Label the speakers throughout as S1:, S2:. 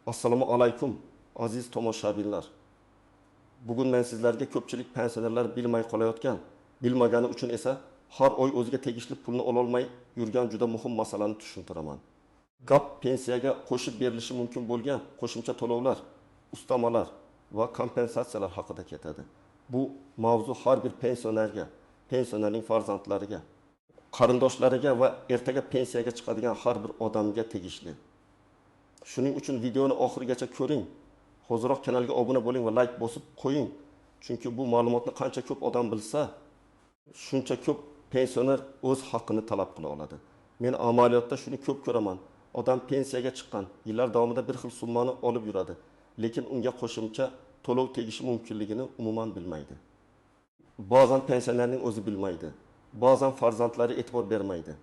S1: Assalomu alaykum, aziz tomoshabinlar. Bugun men sizlarga ko'pchilik pensionerlar bilmay qolayotgan, bilmagani uchun esa har oy o'ziga tegishli pulni ololmay yurgan juda muhim masalani tushuntiraman. Gap pensiyaga qo'shib berilishi mumkin bo'lgan qo'shimcha to'lovlar, ustamalar va kompensatsiyalar haqida ketadi. Bu mavzu har bir pensionerga, pensionerning farzandlariga, qarindoshlariga va ertaga pensiyaga chiqadigan har bir odamga tegishli. Shuning uchun videoni oxirigacha ko'ring. Hoziroq kanalga obuna bo'ling va like bosib qo'ying. Chunki bu ma'lumotni qancha ko'p odam bilsa, shuncha ko'p pensioner o'z haqqini talab qila oladi. Men amaliyotda shuni ko'p ko'raman. Odam pensiyaga chiqqan, yillar davomida bir xil summani olib yuradi, lekin unga qo'shimcha to'lov tegishi mumkinligini umuman bilmaydi. Ba'zan pensionerning o'zi bilmaydi, ba'zan farzandlari e'tibor bermaydi.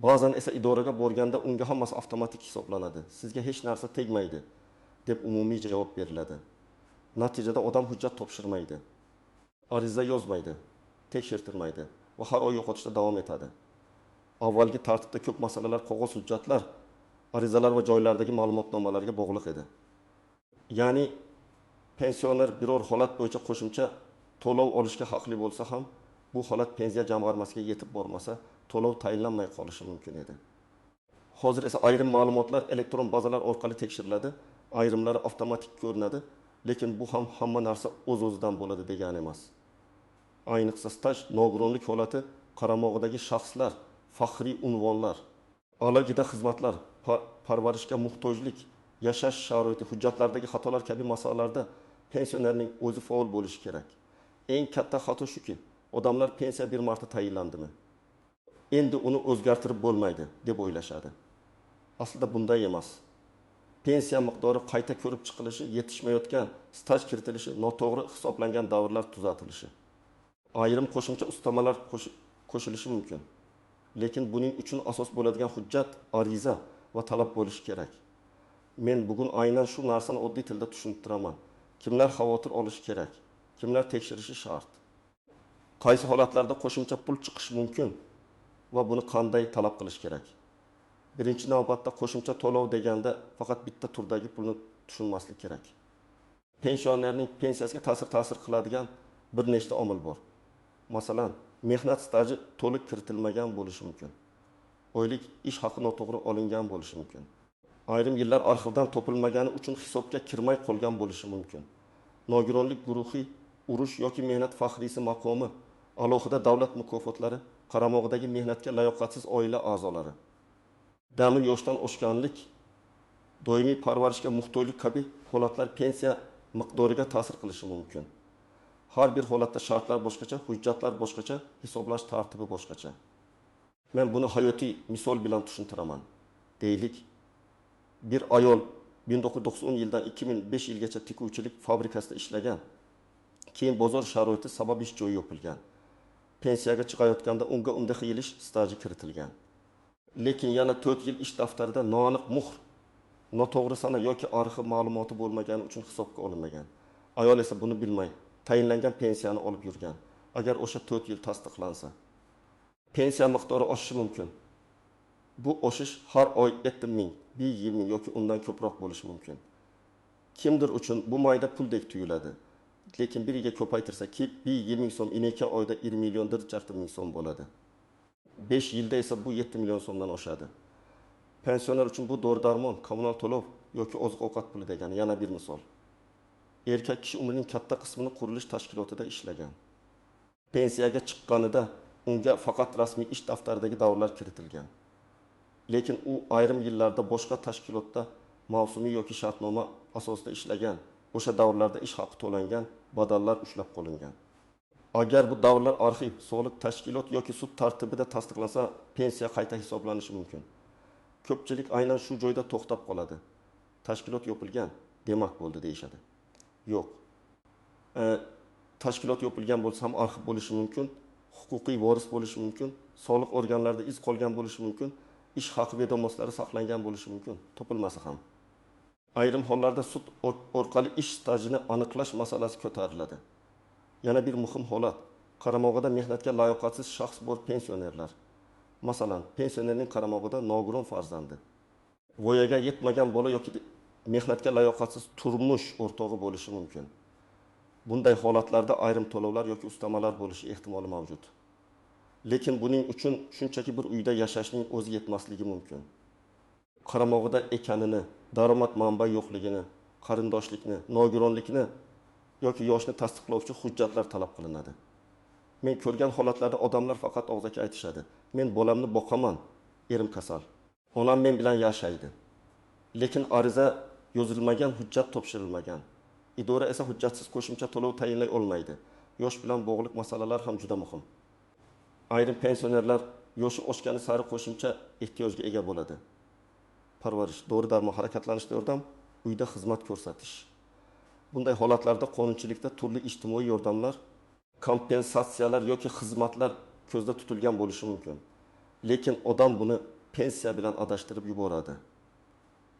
S1: Ba'zan esa idoraga borganda unga hammasi avtomatik hisoblanadi. Sizga hech narsa tegmaydi deb umumiy javob beriladi. Natijada odam hujjat topshirmaydi, ariza yozmaydi, tekshirtirmaydi va har oy yo'qotishda davom etadi. Avvalgi tartibda ko'p masalalar qog'oz hujjatlar, arizalar va joylardagi ma'lumotnomalarga bog'liq edi. Ya'ni pensioner biror holat bo'yicha qo'shimcha to'lov olishga haqli bo'lsa ham, bu holat pensiya jamg'armasiga yetib bormasa, to'lov tayinlanmay qolishi mumkin edi. Hozir esa ayrim ma'lumotlar elektron bazalar orqali tekshiriladi, ayrimlari avtomatik ko'rinadi, lekin bu ham hamma narsa o'z-o'zidan bo'ladi degani emas. Ayniqsa staj, nogironlik holati, qaramog'idagi shaxslar, faxriy unvonlar, alohida xizmatlar, parvarishga muhtojlik, yashash sharoiti, hujjatlardagi xatolar kabi masalalarda pensionerning o'zi faol bo'lishi kerak. Eng katta xato shuki, odamlar pensiya bir marta tayinlandimi, endi uni o'zgartirib bo'lmaydi deb o'ylashadi. Aslida bunday emas. Pensiya miqdori qayta ko'rib chiqilishi, yetishmayotgan staj kiritilishi, noto'g'ri hisoblangan davrlar tuzatilishi, ayrim qo'shimcha ustamalar qo'shilishi mumkin. Lekin buning uchun asos bo'ladigan hujjat, ariza va talab bo'lishi kerak. Men bugun aynan shu narsani oddiy tilda tushuntiraman. Kimlar xavotir olishi kerak, kimlar tekshirishi shart. Qaysi holatlarda qo'shimcha pul chiqishi mumkin va buni qanday talab qilish kerak? Birinchi navbatda qo'shimcha to'lov deganda faqat bitta turdagi pulni tushunmaslik kerak. Pensionerning pensiyasiga ta'sir qiladigan bir nechta omil bor. Masalan, mehnat staji to'liq kiritilmagan bo'lishi mumkin. Oylik ish haqi noto'g'ri olingan bo'lishi mumkin. Ayrim yillar arxivdan topilmagani uchun hisobga kirmay qolgan bo'lishi mumkin. Nogironlik guruhi, urush yoki mehnat faxriysi maqomi, alohida davlat mukofotlari, qaramog'idagi mehnatga layoqatsiz oila a'zolari, dami yoshdan oshganlik, doimiy parvarishga muhtojlik kabi holatlar pensiya miqdoriga ta'sir qilishi mumkin. Har bir holatda shartlar boshqacha, hujjatlar boshqacha, hisoblash tartibi boshqacha. Men buni hayotiy misol bilan tushuntiraman. Deylik, bir ayol 1990 yildan 2005 yilgacha tikuvchilik fabrikasida ishlagan. Keyin bozor sharoiti sabab ish joyi yopilgan. Pensiyaga chiqayotganda unga unda yil ish staji kiritilgan. Lekin yana 4 yil ish daftarida noaniq muhr, noto'g'ri sana yoki arxiv ma'lumoti bo'lmagani uchun hisobga olinmagan. Ayol esa buni bilmay tayinlangan pensiyani olib yurgan. Agar o'sha 4 yil tasdiqlansa, pensiya miqdori oshishi mumkin. Bu oshish har oy 7 ming, 1 ming yoki undan ko'proq bo'lishi mumkin. Kimdir uchun bu mayda puldek tuyuladi. Lekin biriga ko'paytirsa, 1 ming so'm 2 oyda 1 million 1,5 ming so'm bo'ladi. 5 yilda esa bu 7 million so'mdan oshadi. Pensioner uchun bu dori-darmon, kommunal to'lov yoki oziq-ovqat puli degani. Yana bir misol. Erkak kishi umrining katta qismini qurilish tashkilotida ishlagan. Pensiyaga chiqqanida unga faqat rasmiy ish daftaridagi davrlar kiritilgan. Lekin u ayrim yillarda boshqa tashkilotda mavsumiy yoki shartnoma asosida ishlagan. O'sha davrlarda ish haqi to'langan, badallar ushlab qolingan. Agar bu davrlar arxiv, soliq tashkilot yoki sud tartibida tasdiqlansa, pensiya qayta hisoblanishi mumkin. Ko'pchilik aynan shu joyda to'xtab qoladi. Tashkilot yopilgan, demak bo'ldi deyishadi. Yo'q. Tashkilot yopilgan bo'lsa ham arxiv bo'lishi mumkin, huquqiy voris bo'lishi mumkin, soliq organlarida iz qolgan bo'lishi mumkin, ish haqi vedomostlari saqlangan bo'lishi mumkin, topilmasa ham. Ayrim hollarda sud orqali ish stajini aniqlash masalasi ko'tariladi. Yana bir muhim holat, qaramog'ida mehnatga layoqatsiz shaxs bor pensionerlar. Masalan, pensionerning qaramog'ida nogiron farzandi, voyaga yetmagan bola yoki mehnatga layoqatsiz turmush o'rtog'i bo'lishi mumkin. Bunday holatlarda ayrim to'lovlar yoki ustamalar bo'lishi ehtimoli mavjud. Lekin buning uchun shunchaki bir uyda yashashning o'zi yetmasligi mumkin. Qaramog'ida ekanini, daromad manbai yo'qligini, qarindoshlikni, nogironlikni yoki yoshni tasdiqlovchi hujjatlar talab qilinadi. Men ko'rgan holatlarda odamlar faqat og'zaki aytishadi. Men bolamni boqaman, erim kasal. Onam men bilan yashaydi. Lekin ariza yozilmagan, hujjat topshirilmagan. Idora esa hujjatsiz qo'shimcha to'lov tayinlay olmaydi. Yosh bilan bog'liq masalalar ham juda muhim. Ayrim pensionerlar yoshi oshgani sari qo'shimcha ehtiyojga ega bo'ladi. Parvarish, dori-darmon, harakatlanishda yordam, uyda xizmat ko'rsatish. Bunday holatlarda qonunchilikda turli ijtimoiy yordamlar, kompensatsiyalar yoki xizmatlar ko'zda tutilgan bo'lishi mumkin. Lekin odam buni pensiya bilan adashtirib yuboradi.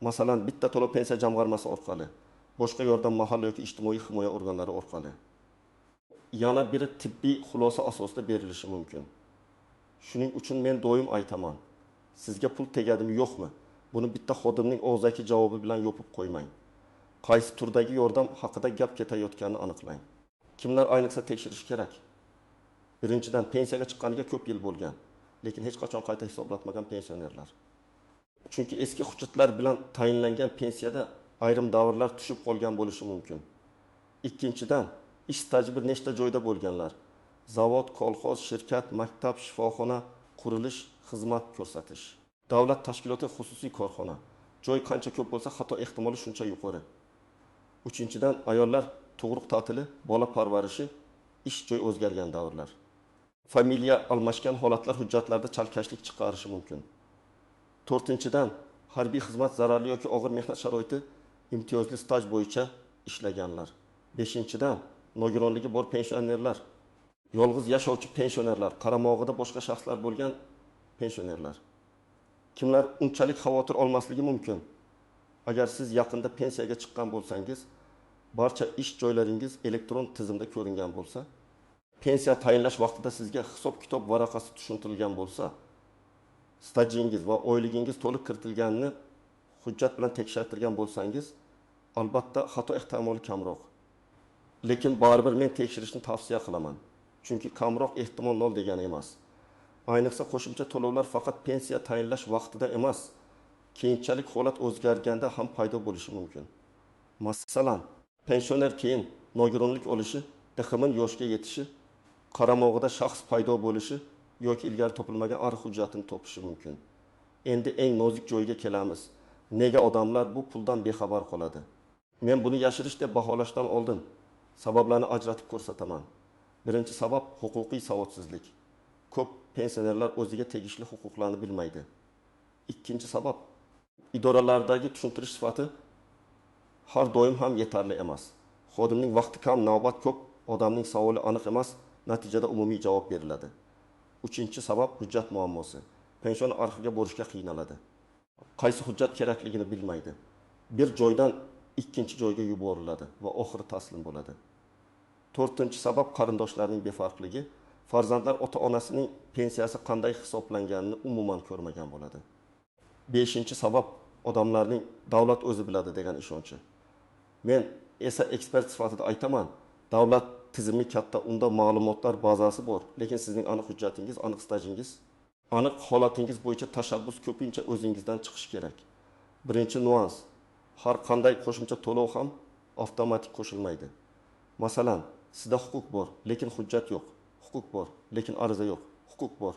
S1: Masalan, bitta to'lov pensiya jamg'armasi orqali, boshqa yordam mahalla yoki ijtimoiy himoya organlari orqali. Yana biri tibbiy xulosa asosida berilishi mumkin. Shuning uchun men doim aytaman, sizga pul tegadimi yo'qmi? Buni bitta xodimning og'zaki javobi bilan yopib qo'ymang. Qaysi turdagi yordam haqida gap ketayotganini aniqlang. Kimlar ayniqsa tekshirishi kerak? Birinchidan, pensiyaga chiqqaniga ko'p yil bo'lgan, lekin hech qachon qayta hisoblatmagan pensionerlar. Chunki eski hujjatlar bilan tayinlangan pensiyada ayrim davrlar tushib qolgan bo'lishi mumkin. Ikkinchidan, ish staji bir nechta joyda bo'lganlar. Zavod, kolxoz, shirkat, maktab, shifoxona, qurilish, xizmat ko'rsatish. Davlat tashkiloti, xususiy korxona. Joy qancha ko'p bo'lsa, xato ehtimoli shuncha yuqori. Uchinchidan, ayollar tug'ruq ta'tili, bola parvarishi, ish joy o'zgargan davrlar. Familiya almashgan holatlar hujjatlarda chalkashlik chiqarishi mumkin. To'rtinchidan, harbiy xizmat zararli yoki og'ir mehnat sharoiti imtiyozli staj bo'yicha ishlaganlar. Beshinchidan, nogironligi bor pensionerlar, yolg'iz yashovchi pensionerlar, qaramog'ida boshqa shaxslar bo'lgan pensionerlar. Kimlar unchalik xavotir olmasligi mumkin? Agar siz yaqinda pensiyaga chiqqan bo'lsangiz, barcha ish joylaringiz elektron tizimda ko'ringan bo'lsa, pensiya tayinlash vaqtida sizga hisob-kitob varaqasi tushuntirilgan bo'lsa, stajingiz va oyligingiz to'liq kiritilganini hujjat bilan tekshirtirgan bo'lsangiz, albatta xato ehtimoli kamroq. Lekin baribir men tekshirishni tavsiya qilaman. Chunki kamroq ehtimol nol degani emas. Ayniqsa qo'shimcha to'lovlar faqat pensiya tayinlash vaqtida emas, keyinchalik holat o'zgarganda ham paydo bo'lishi mumkin. Masalan, pensioner keyin nogironlik olishi, DXMN yoshga yetishi, qaramog'ida shaxs paydo bo'lishi yoki ilgari topilmagan ariq hujjatini topishi mumkin. Endi eng nozik joyga kelamiz. Nega odamlar bu puldan bexabar qoladi? Men buni yashirish deb baholashdan oldin sabablarni ajratib ko'rsataman. Birinchi sabab huquqiy savodsizlik. Ko'p pensionerlar o'ziga tegishli huquqlarni bilmaydi. Ikkinchi sabab idoralardagi tushuntirish sifati har doim ham yetarli emas. Xodimning vaqti kam, navbat ko'p, odamning savoli aniq emas, natijada umumiy javob beriladi. Uchinchi sabab hujjat muammosi. Pension arxiviga borishga qiynaladi. Qaysi hujjat kerakligini bilmaydi. Bir joydan ikkinchi joyga yuboriladi va oxiri taslim bo'ladi. To'rtinchi sabab qarindoshlarning befarqligi. Farzandlar ota-onasining pensiyasi qanday hisoblanganini umuman ko'rmagan bo'ladi. Beshinchi sabab odamlarning davlat o'zi biladi degan ishonchi. Men esa ekspert sifatida aytaman, davlat tizimi katta, unda ma'lumotlar bazasi bor, lekin sizning aniq hujjatingiz, aniq stajingiz, aniq holatingiz bo'yicha tashabbus ko'pincha o'zingizdan chiqishi kerak. Birinchi nuans, har qanday qo'shimcha to'lov ham avtomatik qo'shilmaydi. Masalan, sizda huquq bor, lekin hujjat yo'q. Huquq bor, lekin ariza yo'q. Huquq bor,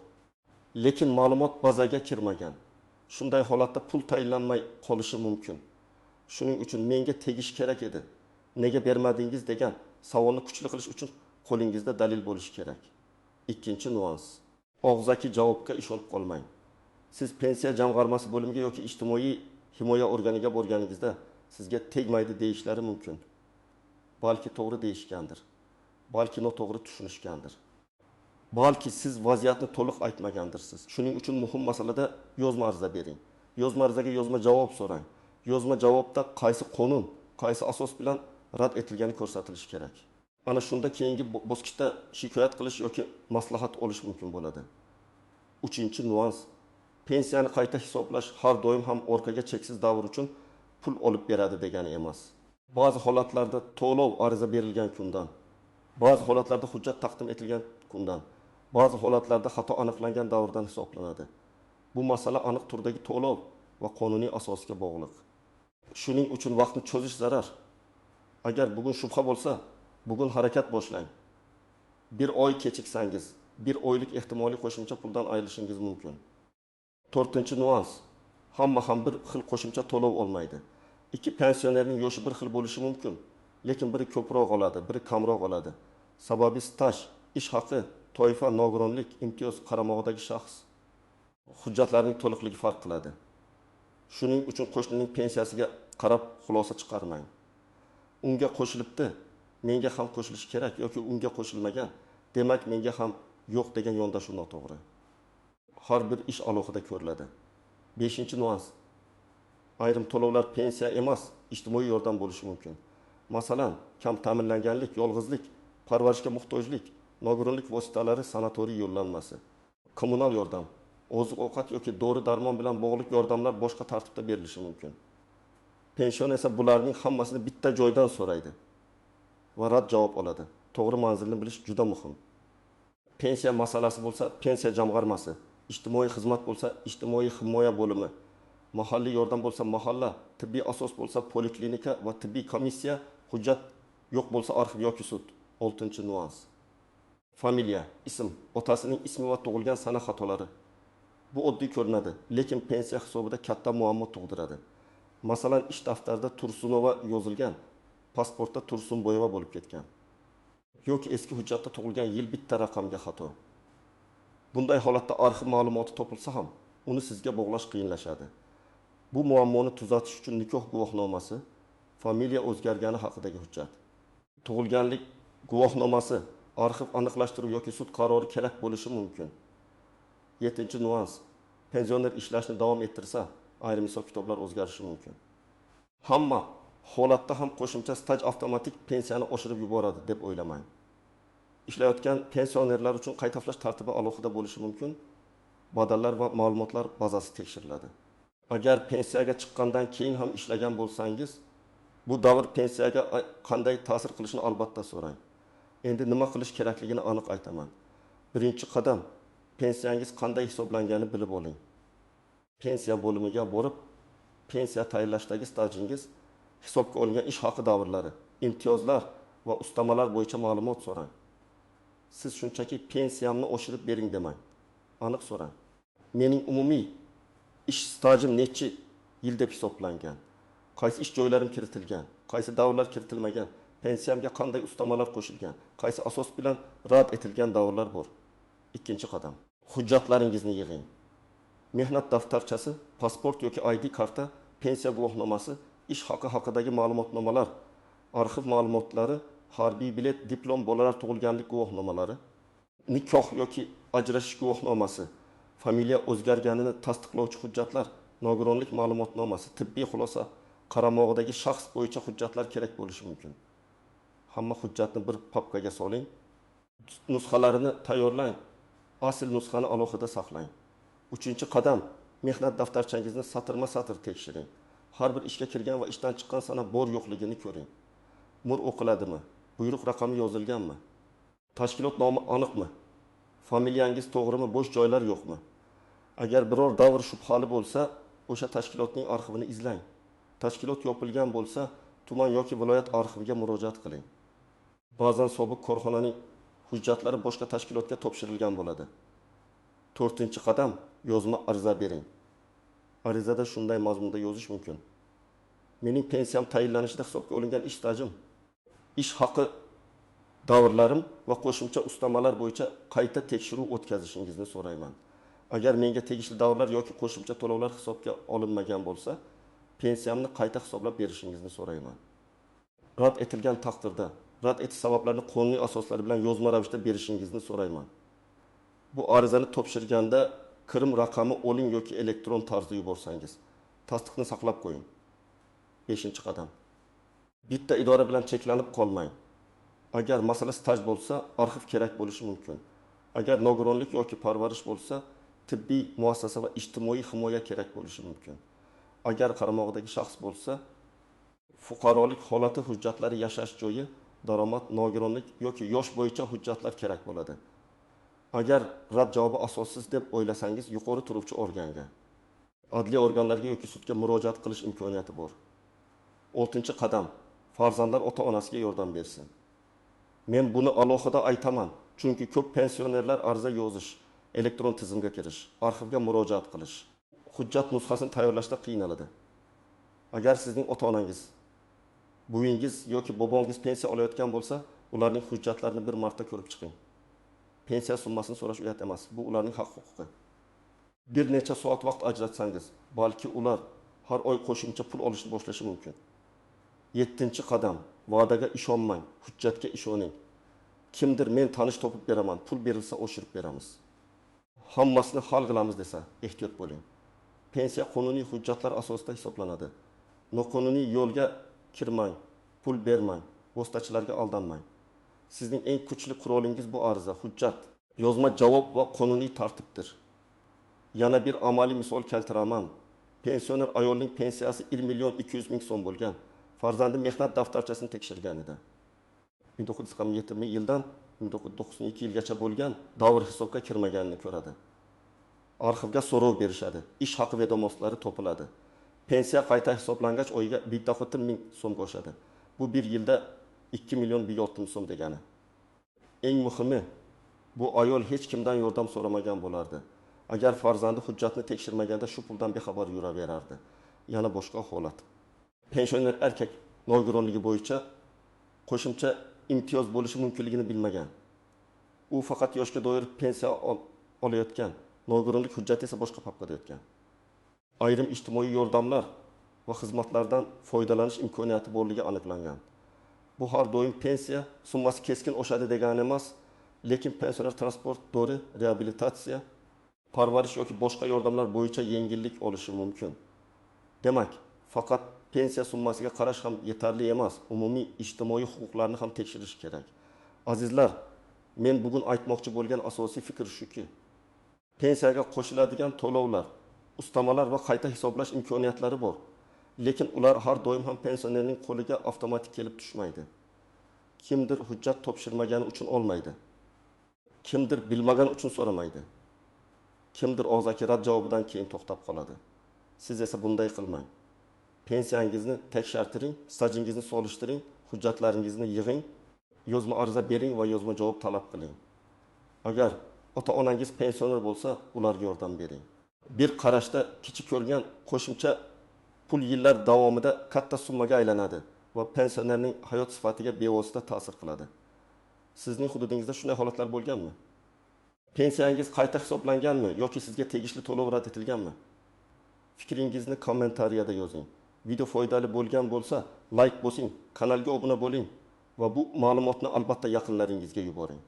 S1: lekin ma'lumot bazaga kirmagan. Shunday holatda pul tayinlanmay qolishi mumkin. Shuning uchun menga tegish kerak edi, nega bermadingiz degan savolni kuchli qilish uchun qo'lingizda dalil bo'lishi kerak. Ikkinchi nuans, og'zaki javobga ishonib qolmang. Siz pensiya jamg'armasi bo'limiga yoki ijtimoiy himoya organiga borganingizda sizga tegmaydi deyishlari mumkin. Balki to'g'ri deyishgandir, balki noto'g'ri tushunishgandir. Balki siz vaziyatni to'liq aytmagandirsiz. Shuning uchun muhim masalada yozma ariza bering. Yozma arizaga yozma javob so'rang. Yozma javobda qaysi qonun, qaysi asos bilan rad etilgani ko'rsatilishi kerak. Ana shunda keyingi bosqichda shikoyat qilish yoki maslahat olish mumkin bo'ladi. Uchinchi nuans, pensiyani qayta hisoblash har doim ham orqaga cheksiz davr uchun pul olib beradi degani emas. Ba'zi holatlarda to'lov ariza berilgan kundan, ba'zi holatlarda hujjat taqdim etilgan kundan, ba'zi holatlarda xato aniqlangan davrdan hisoblanadi. Bu masala aniq turdagi to'lov va qonuniy asosga bog'liq. Shuning uchun vaqtni cho'zish zarar. Agar bugun shubha bo'lsa, bugun harakat boshlang. Bir oy kechiksangiz, bir oylik ehtimoliy qo'shimcha puldan ayrilishingiz mumkin. To'rtinchi nuans. Hamma ham bir xil qo'shimcha to'lov olmaydi. Ikki pensionerning yoshi bir xil bo'lishi mumkin, lekin biri ko'proq oladi, biri kamroq oladi. Sababi staj, ish haqi, toifa, nogironlik, imtiyoz, qaramog'idagi shaxs. Hujjatlarning to'liqligi farq qiladi. Shuning uchun qo'shnining pensiyasiga qarab xulosa chiqarmang. Unga qo'shilibdi, menga ham qo'shilishi kerak yoki unga qo'shilmagan, demak menga ham yo'q degan yondashuv noto'g'ri. Har bir ish alohida ko'riladi. Beshinchi nuans. Ayrim to'lovlar pensiya emas, ijtimoiy yordam bo'lishi mumkin. Masalan, kam ta'minlanganlik, yolg'izlik, parvarishga muhtojlik, nogironlik vositalari, sanatoriy yo'llanmasi, kommunal yordam, oziq-ovqat yoki dori-darmon bilan bog'liq yordamlar boshqa tartibda berilishi mumkin. Pension esa bularning hammasini bitta joydan so'raydi va rad javob oladi. To'g'ri manzilni bilish juda muhim. Pensiya masalasi bo'lsa, pensiya jamg'armasi, ijtimoiy xizmat bo'lsa, ijtimoiy himoya bo'limi, mahalliy yordam bo'lsa mahalla, tibbiy asos bo'lsa poliklinika va tibbiy komissiya, hujjat yo'q bo'lsa arxiv yoki sud. Oltinchi nuans. Familiya, ism, otasining ismi va tug'ilgan sana xatolari. Bu oddiy ko'rinadi, lekin pensiya hisobida katta muammo tug'diradi. Masalan, ish daftarida Tursunova yozilgan, pasportda Tursunboyeva bo'lib ketgan. Yoki eski hujjatda tug'ilgan yil bitta raqamga xato. Bunday holatda arxiv ma'lumoti topilsa ham, uni sizga bog'lash qiyinlashadi. Bu muammoni tuzatish uchun nikoh guvohnomasi, familiya o'zgargani haqidagi hujjat, tug'ilganlik guvohnomasi, arxiv aniqlashtiruv yoki sud qarori kerak bo'lishi mumkin. Yettinchi nuans. Pensioner ishlashni davom ettirsa, ayrim hisob-kitoblar o'zgarishi mumkin. Hamma holatda ham qo'shimcha staj avtomatik pensiyani oshirib yuboradi deb o'ylamang. Ishlayotgan pensionerlar uchun qayta tartibi alohida bo'lishi mumkin. Badallar va ma'lumotlar bazasi tekshiriladi. Agar pensiyaga chiqqandan keyin ham ishlagan bo'lsangiz, bu davr pensiyaga qanday ta'sir qilishini albatta so'rang. Endi nima qilish kerakligini aniq aytaman. Birinchi qadam, pensiyangiz qanday hisoblanganini bilib oling. Pensiya bo'limiga borib, pensiya tayinlashdagi stajingiz, hisobga olingan ish haqi davrlari, imtiyozlar va ustamalar bo'yicha ma'lumot so'rang. Siz shunchaki pensiyamni oshirib bering demang. Aniq so'rang. Mening umumiy ish stajim necha yil deb hisoblangan? Qaysi ish joylarim kiritilgan? Qaysi davrlar kiritilmagan? Pensiyamga qanday ustamalar qo'shilgan? Qaysi asos bilan rad etilgan davrlar bor? Ikkinchi qadam. Hujjatlaringizni yig'ing. Mehnat daftarchasi, pasport yoki ID karta, pensiya guvohnomasi, ish haqi haqidagi ma'lumotnomalar, arxiv ma'lumotlari, harbiy bilet, diplom, bolalar tug'ilganlik guvohnomalari, nikoh yoki ajrashish guvohnomasi, familiya o'zgarganini tasdiqlovchi hujjatlar, nogironlik ma'lumotnomasi, tibbiy xulosa, qaramog'idagi shaxs bo'yicha hujjatlar kerak bo'lishi mumkin. Hamma hujjatni bir papkaga soling, nusxalarini tayyorlang, asl nusxani alohida saqlang. Uchinchi qadam, mehnat daftarchangizni satrma-satr tekshiring. Har bir ishga kirgan va ishdan chiqqan sana bor yo'qligini ko'ring. Mur o'qiladimi? Buyruq raqami yozilganmi? Tashkilot nomi aniqmi? Familiyangiz to'g'rimi? Bo'sh joylar yo'qmi? Agar biror davr shubhali bo'lsa, o'sha tashkilotning arxivini izlang. Tashkilot yopilgan bo'lsa, tuman yoki viloyat arxiviga murojaat qiling. Ba'zan sobiq korxonaning hujjatlari boshqa tashkilotga topshirilgan bo'ladi. To'rtinchi qadam, yozma ariza bering. Arizada shunday mazmunda yozish mumkin. Mening pensiyam tayinlanishida hisobga olingan ish stajim, ish haqi davrlarim va qo'shimcha ustamalar bo'yicha qayta tekshiruv o'tkazishingizni so'rayman. Agar menga tegishli davrlar yoki qo'shimcha to'lovlar hisobga olinmagan bo'lsa, pensiyamni qayta hisoblab berishingizni so'rayman. Rad etilgan taqdirda rad etish sabablarini qonuniy asoslar bilan yozma ravishda berishingizni so'rayman. Bu arizani topshirganda kirim raqami oling yoki elektron tarzda yuborsangiz, tasdiqni saqlab qo'ying. 5-qadam. Bitta idora bilan cheklanib qolmang. Agar masala staj bo'lsa, arxiv kerak bo'lishi mumkin. Agar nogironlik yoki parvarish bo'lsa, tibbiy muassasa va ijtimoiy himoya kerak bo'lishi mumkin. Agar qaramog'idagi shaxs bo'lsa, Fuqarolik holati hujjatlari, yashash joyi, daromad, nogironlik yoki yosh bo'yicha hujjatlar kerak bo'ladi. Agar rad javobi asossiz deb o'ylasangiz, yuqori turuvchi organga, adliya organlariga yoki sudga murojaat qilish imkoniyati bor. Oltinchi qadam: farzandlar ota-onasiga yordam bersin. Men buni alohida aytaman, chunki ko'p pensionerlar ariza yozish, elektron tizimga kirish, arxivga murojaat qilish, hujjat nusxasini tayyorlashda qiynaladi. Agar sizning ota-onangiz, buvingiz yoki bobongiz pensiya olayotgan bo'lsa, ularning hujjatlarini bir marta ko'rib chiqing. Pensiya summasini so'rash uyat emas, bu ularning haq-huquqi. Bir necha soat vaqt ajratsangiz, balki ular har oy qo'shimcha pul olishni boshlashi mumkin. Yettinchi qadam: va'daga ishonmang, hujjatga ishoning. Kimdir "Men tanish topib beraman, pul berilsa oshirib beramiz, hammasini hal qilamiz" desa, ehtiyot bo'ling. Pensiya qonuniy hujjatlar asosida hisoblanadi. Noqonuniy yo'lga kirmang, pul bermang, vositachilarga aldanmang. Sizning eng kuchli qurolingiz bu ariza, hujjat, yozma javob va qonuniy tartibdir. Yana bir amaliy misol keltiraman. Pensioner ayolning pensiyasi 1 million 200 ming so'm bo'lgan. Farzandi mehnat daftarchasini tekshirgan edi. 1947 yildan 1992 yilgacha bo'lgan davr hisobga kirmaganini ko'radi. Arxivga so'rov berishadi. Ish haqi vedomostlari topiladi. Pensiya qayta hisoblangach, oyiga 1,5 ming so'mga oshadi. Bu bir yilda 2 million 1,6 ming so'm degani. Eng muhimi, bu ayol hech kimdan yordam so'ramagan bo'lardi. Agar farzandi hujjatni tekshirmaganda, shu puldan bexabar yuraverardi. Yana boshqa holat. Pensioner erkak nogironligi bo'yicha qo'shimcha imtiyoz bo'lishi mumkinligini bilmagan. U faqat yoshga doir pensiya olayotgan, nogironlik hujjati esa boshqa papkada yotgan. Ayrim ijtimoiy yordamlar va xizmatlardan foydalanish imkoniyati borligi aniqlangan. Bu har doim pensiya summasi keskin oshadi degani emas, lekin pensioner transport, dori, reabilitatsiya, parvarish yoki boshqa yordamlar bo'yicha yengillik olishi mumkin. Demak, faqat pensiya summasiga qarash ham yetarli emas, umumiy ijtimoiy huquqlarni ham tekshirish kerak. Azizlar, men bugun aytmoqchi bo'lgan asosiy fikr shuki, pensiyaga qo'shiladigan to'lovlar, ustamalar va qayta hisoblash imkoniyatlari bor. Lekin ular har doim ham pensionerning qo'liga avtomatik kelib tushmaydi. Kimdir hujjat topshirmagani uchun olmaydi. Kimdir bilmagani uchun so'ramaydi. Kimdir og'zaki rad javobidan keyin to'xtab qoladi. Siz esa bunday qilmang. Pensiyangizni tekshirtiring, stajingizni solishtiring, hujjatlaringizni yig'ing, yozma ariza bering va yozma javob talab qiling. Agar ota-onangiz pensioner bo'lsa, ularga yordam bering. Bir qarashda kichik ko'rgan qo'shimcha pul yillar davomida katta summaga aylanadi va pensionerning hayot sifatiga bevosita ta'sir qiladi. Sizning hududingizda shunday holatlar bo'lganmi? Pensiyangiz qayta hisoblanganmi yoki sizga tegishli to'lov rad etilganmi? Fikringizni kommentariyada yozing. Video foydali bo'lgan bo'lsa, like bosing, kanalga obuna bo'ling va bu ma'lumotni albatta yaqinlaringizga yuboring.